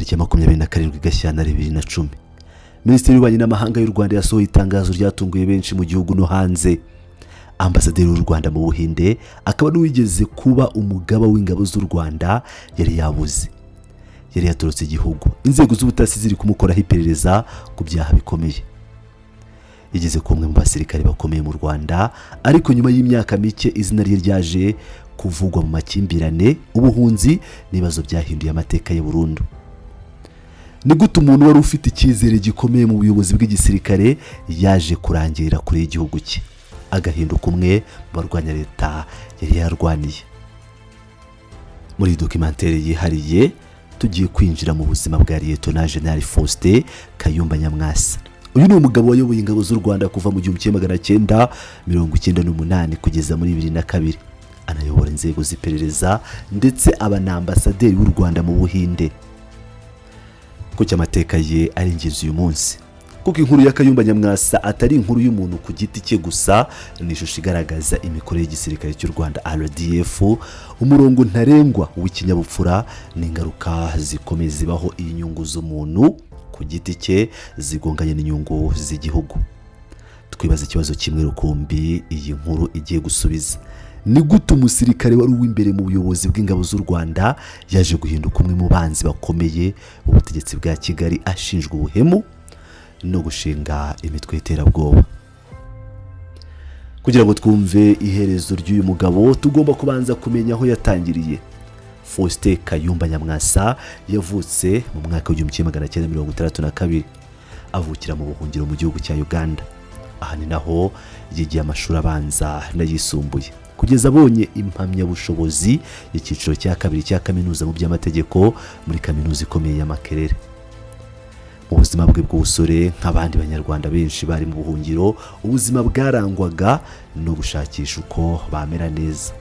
Tariki ya 27 Gashyantare 2010, Minisiteri y'Ububanyi n'Amahanga y'u Rwanda yasohoye itangazo ryatunguye benshi mu gihugu no hanze. Ambasaderi w'u Rwanda mu Buhinde, akaba n'uwigeze kuba umugaba w'ingabo z'u Rwanda, yari yabuze, yari yatorotse igihugu, inzego z'ubutasi ziri kumukoraho iperereza ku byaha bikomeye. Yigeze kuba umwe mu basirikare bakomeye mu Rwanda, ariko nyuma y'imyaka mike izina rye ryaje kuvugwa mu makimbirane, ubuhunzi n'ibibazo byahinduye amateka ye burundu. Ni gute umuntu wari ufite icyizere gikomeye mu buyobozi bw'igisirikare yaje kurangirira kure y'igihugu cye, agahinduka umwe mu barwanya leta yari yarwaniye? Muri iyi documentary yihariye, tugiye kwinjira mu buzima bwa Liyetona Jenerali Faustin Kayumba Nyamwasa. Uyu ni umugabo wayoboye ingabo z'u Rwanda kuva mu 1998 kugeza muri 2002, anayobora inzego z'iperereza, ndetse aba na ambasaderi w'u Rwanda mu Buhinde. Kuki amateka ye ari ingenzi uyu munsi? Kuko inkuru ya Kayumba Nyamwasa atari inkuru y'umuntu ku giti cye gusa. Ni ishusho igaragaza imikorere y'igisirikare cy'u Rwanda RDF, umurongo ntarengwa w'ikinyabupfura n'ingaruka zikomeye zibaho iyo inyungu z'umuntu ku giti cye zigonganye n'inyungu z'igihugu. Twibaza ikibazo kimwe rukumbi iyi nkuru igiye gusubiza: ni gute umusirikare wari uw'imbere mu buyobozi bw'ingabo z'u Rwanda yaje guhinduka umwe mu banzi bakomeye b'ubutegetsi bwa Kigali, ashinjwa ubuhemu no gushinga imitwe y'iterabwoba? Kugira ngo twumve iherezo ry'uyu mugabo, tugomba kubanza kumenya aho yatangiriye. Faustin Kayumba Nyamwasa yavutse mu mwaka w'1962, avukira mu buhungiro mu gihugu cya Uganda. Aha ni naho yigiye amashuri abanza n'ayisumbuye, kugeza abonye impamyabushobozi y'icyiciro cya kabiri cya kaminuza mu by'amategeko muri kaminuza ikomeye ya Makerere. Mu buzima bwe bw'ubusore, nk'abandi Banyarwanda benshi bari mu buhungiro, ubuzima bwarangwaga no gushakisha uko bamera neza.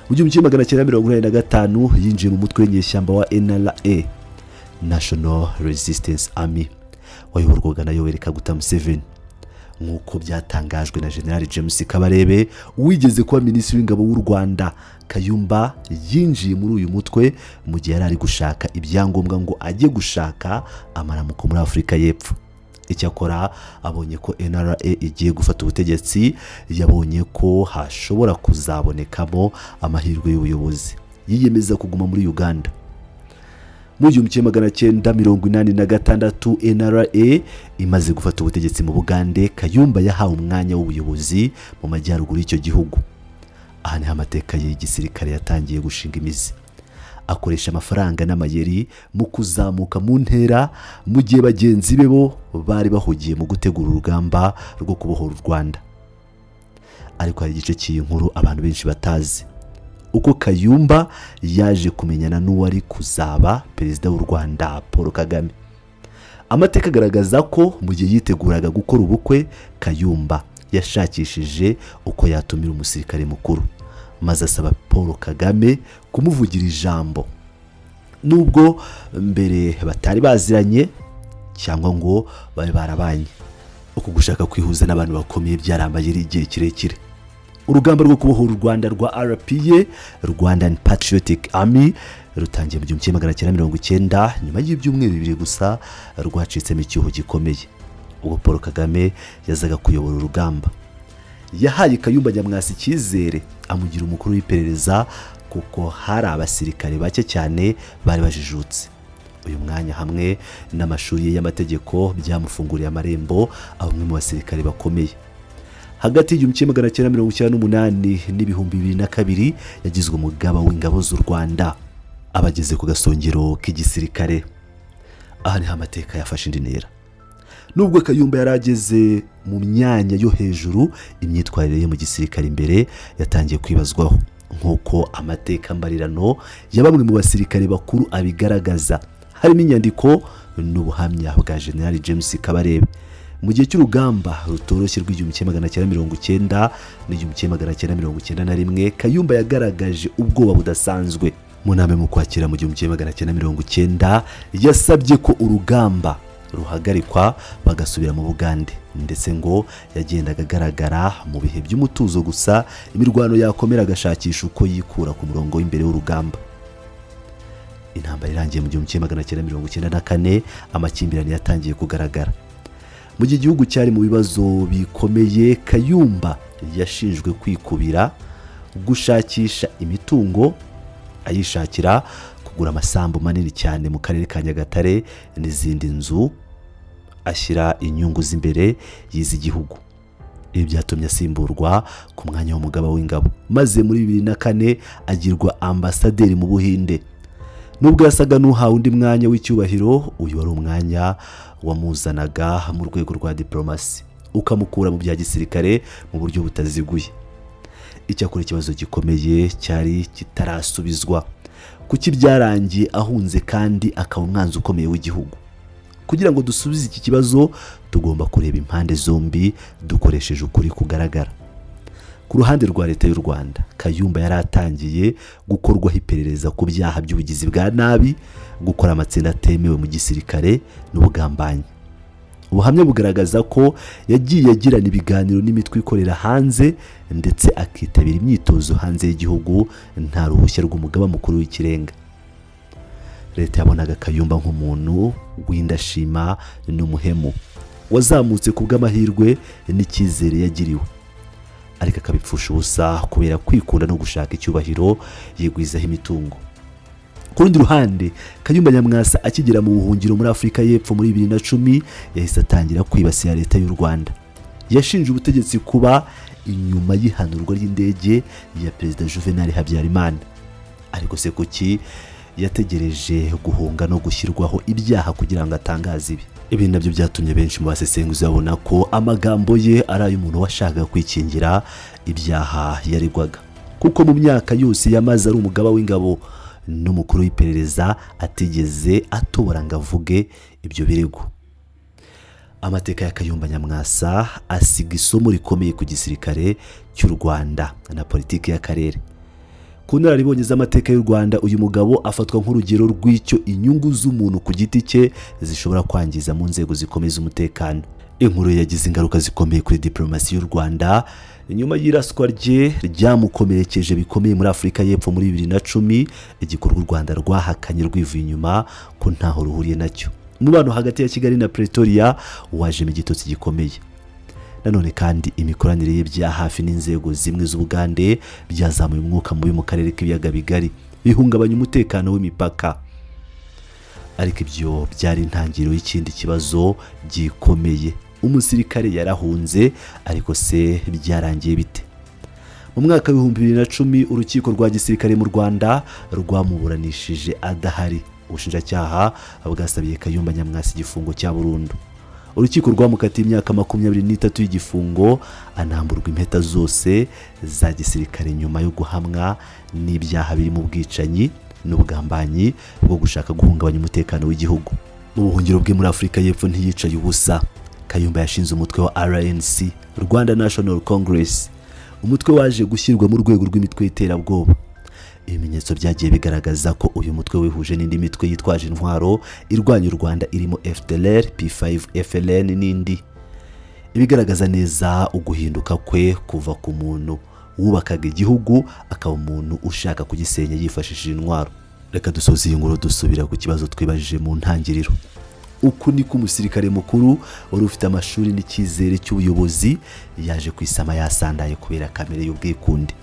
Mu 1985 yinjiye mu mutwe w'inyeshyamba wa NRA, National Resistance Army, wayoborwaga na Yoweri Kaguta Museveni. Nk'uko byatangajwe na General James Kabarebe, wigeze kuba Minisitiri w'Ingabo w'u Rwanda, Kayumba yinjiye muri uyu mutwe mu gihe yari ari gushaka ibyangombwa ngo ajye gushaka amaramuko muri Afurika y'Epfo. Icyakora abonye ko NRA igiye gufata ubutegetsi, yabonye ko hashobora kuzabonekamo amahirwe y'ubuyobozi, yiyemeza kuguma muri Uganda. Mu 1986, NRA imaze gufata ubutegetsi mu Bugande, Kayumba yahawe umwanya w'ubuyobozi mu majyaruguru y'icyo gihugu. Aha niho amateka ye y'igisirikare yatangiye gushinga imizi. Akoresha amafaranga n'amayeri mu kuzamuka mu ntera, mu gihe bagenzi be bo bari bahugiye mu gutegura urugamba rwo kubohora u Rwanda. Ariko hari igice cy'iyi nkuru abantu benshi batazi: uko Kayumba yaje kumenyana n'uwari kuzaba Perezida w'u Rwanda, Paul Kagame. Amateka agaragaza ko mu gihe yiteguraga gukora ubukwe, Kayumba yashakishije uko yatumira umusirikare mukuru, maze asaba Paul Kagame kumuvugira ijambo, nubwo mbere batari baziranye cyangwa ngo babe barabanye. Uku gushaka kwihuza n'abantu bakomeye byarambaye igihe kirekire. Urugamba rwo kubohora u Rwanda rwa RPA, Rwandan Patriotic Army, rutangiye mu 1990, nyuma y'ibyumweru 2 gusa rwacitsemo icyuho gikomeye. Ubwo Paul Kagame yazaga kuyobora urugamba, yahaye Kayumba Nyamwasa icyizere, amugira umukuru w'iperereza, kuko hari abasirikare bake cyane bari bajijutse. Uyu mwanya hamwe n'amashuri ye y'amategeko byamufunguriye amarembo, aba umwe mu basirikare bakomeye. Hagati y'1998 n'2002 yagizwe umugaba w'ingabo z'u Rwanda, abageze ku gasongero k'igisirikare. Aha niho amateka yafashe indi ntera. Nubwo Kayumba yari ageze mu myanya yo hejuru, imyitwarire ye mu gisirikare imbere yatangiye kwibazwaho, nk'uko amateka mbarirano ya bamwe mu basirikare bakuru abigaragaza, harimo inyandiko n'ubuhamya bwa General James Kabarebe. Mu gihe cy'urugamba rutoroshye rw'igihumbi kimwe magana cyenda mirongo icyenda n'1991, Kayumba yagaragaje ubwoba budasanzwe. Mu nama yo mu Kwakira mu 1990, yasabye ko urugamba ruhagarikwa bagasubira mu Bugande, ndetse ngo yagendaga agaragara mu bihe by'umutuzo gusa, imirwano yakomera agashakisha uko yikura ku murongo w'imbere w'urugamba. Intambara irangiye mu 1994, amakimbirane yatangiye kugaragara. Mu gihe igihugu cyari mu bibazo bikomeye, Kayumba yashinjwe kwikubira, gushakisha imitungo ayishakira, kugura amasambu manini cyane mu karere ka Nyagatare n'izindi nzu, ashyira inyungu z'imbere y'iz'igihugu. Ibi byatumye asimburwa ku mwanya w'umugaba w'ingabo, maze muri 2004 agirwa ambasaderi mu Buhinde. Nubwo yasaga n'uhawe undi mwanya w'icyubahiro, uyu wari umwanya wamuzanaga mu rwego rwa diporomasi, ukamukura mu bya gisirikare mu buryo butaziguye. Icyakora ikibazo gikomeye cyari kitarasubizwa: kuki byarangiye ahunze kandi akaba umwanzi ukomeye w'igihugu? Kugira ngo dusubize iki kibazo, tugomba kureba impande zombi dukoresheje ukuri kugaragara. Ku ruhande rwa Leta y'u Rwanda, Kayumba yari atangiye gukorwaho iperereza ku byaha by'ubugizi bwa nabi, gukora amatsinda atemewe mu gisirikare n'ubugambanyi. Ubuhamya bugaragaza ko yagiye agirana ibiganiro n'imitwe ikorera hanze, ndetse akitabira imyitozo hanze y'igihugu nta ruhushya rw'umugaba mukuru w'ikirenga. Leta yabonaga Kayumba nk'umuntu w'indashima n'umuhemu wazamutse ku bw'amahirwe n'icyizere yagiriwe, ariko akabipfusha ubusa kubera kwikunda no gushaka icyubahiro yigwizaho imitungo. Ku rundi ruhande, Kayumba Nyamwasa akigera mu buhungiro muri Afurika y'Epfo muri 2010, yahise atangira kwibasira Leta y'u Rwanda. Yashinje ubutegetsi kuba inyuma y'ihanurwa ry'indege ya Perezida Juvenal Habyarimana. Ariko se kuki yategereje guhunga no gushyirwaho ibyaha kugira ngo atangaze ibi? Ibi nabyo byatumye benshi mu basesenguzi babona ko amagambo ye ari ay'umuntu washakaga kwikingira ibyaha yaregwaga, kuko mu myaka yose yamaze ari umugaba w'ingabo n'umukuru w'iperereza atigeze atobora ngo avuge ibyo birego. Amateka ya Kayumba Nyamwasa asiga isomo rikomeye ku gisirikare cy'u Rwanda na politiki y'akarere. Ku nararibonye z'amateka y'u Rwanda, uyu mugabo afatwa nk'urugero rw'icyo inyungu z'umuntu ku giti cye zishobora kwangiza mu nzego zikomeye z'umutekano. Inkuru ye yagize ingaruka zikomeye kuri diplomasi y'u Rwanda nyuma y'iraswa rye ryamukomerekeje bikomeye muri Afurika y'Epfo muri 2010, igikorwa u Rwanda rwahakanye rwivuye inyuma ko ntaho ruhuriye nacyo. Umubano hagati ya Kigali na Pretoria wajemo igitotsi gikomeye. Nanone kandi, imikoranire ye bya hafi n'inzego zimwe z'Ubugande byazamuye umwuka mubi mu karere k'Ibiyaga Bigari, bihungabanya umutekano w'imipaka. Ariko ibyo byari intangiriro y'ikindi kibazo gikomeye. Umusirikare yarahunze, ariko se byarangiye bite? Mu mwaka w'2010, urukiko rwa gisirikare mu Rwanda rwamuburanishije adahari. Ubushinjacyaha bwasabiye Kayumba Nyamwasa igifungo cya burundu. Urukiko rwamukatiye imyaka 23 y'igifungo, anamburwa impeta zose za gisirikare nyuma yo guhamwa n'ibyaha birimo ubwicanyi n'ubugambanyi bwo gushaka guhungabanya umutekano w'igihugu. Mu buhungiro bwe muri Afurika y'Epfo ntiyicaye ubusa. Kayumba yashinze umutwe wa RNC, Rwanda National Congress, umutwe waje gushyirwa mu rwego rw'imitwe y'iterabwoba. Ibimenyetso byagiye bigaragaza ko uyu mutwe wihuje n'indi mitwe yitwaje intwaro irwanya u Rwanda irimo FDLR, P5, FLN n'indi, ibigaragaza neza uguhinduka kwe kuva ku muntu wubakaga igihugu akaba umuntu ushaka kugisenya yifashishije intwaro. Reka dusoze iyi nkuru dusubira ku kibazo twibajije mu ntangiriro: uku niko umusirikare mukuru wari ufite amashuri n'icyizere cy'ubuyobozi yaje kwisama yasandaye kubera kamere y'ubwikunde,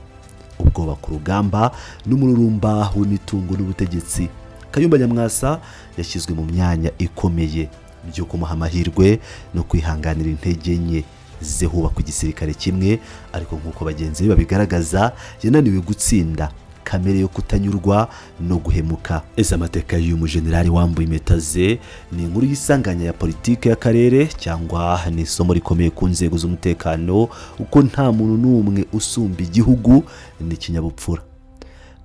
ubwoba ku rugamba n'umururumba w'imitungo n'ubutegetsi? Kayumba Nyamwasa yashyizwe mu myanya ikomeye byo kumuha amahirwe no kwihanganira intege nke ze hubakwa igisirikare kimwe, ariko nk'uko bagenzi be babigaragaza, yananiwe gutsinda kamere yo kutanyurwa no guhemuka. Ese amateka y'uyu mujenerali wambuye impeta ze ni inkuru y'isanganya ya politiki y'akarere, cyangwa ni isomo rikomeye ku nzego z'umutekano uko nta muntu n'umwe usumba igihugu n'ikinyabupfura,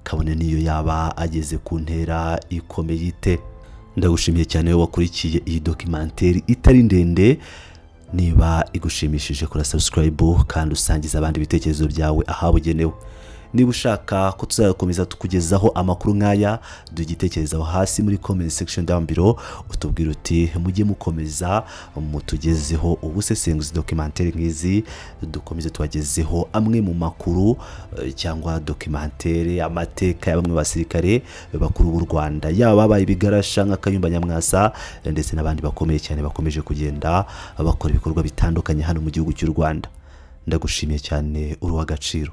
kabone n'iyo yaba ageze ku ntera ikomeye ite? Ndagushimiye cyane wowe wakurikiye iyi documentary itari ndende. Niba igushimishije, kora subscribe kandi usangiza abandi ibitekerezo byawe ahabugenewe. Niba ushaka ko tuzakomeza tukugezaho amakuru nk'aya, duha igitekerezo aho hasi muri comment section down below, utubwira uti: "Mujye mukomeza mutugezeho ubusesenguzi, documentaire nk'izi, dukomeze tubagezeho amwe mu makuru cyangwa documentaire, amateka ya bamwe mu basirikare bakuru b'u Rwanda, yaba babaye ibigarasha nka Kayumba Nyamwasa ndetse n'abandi bakomeye cyane bakomeje kugenda bakora ibikorwa bitandukanye hano mu gihugu cy'u Rwanda." Ndagushimiye cyane, uri uw'agaciro.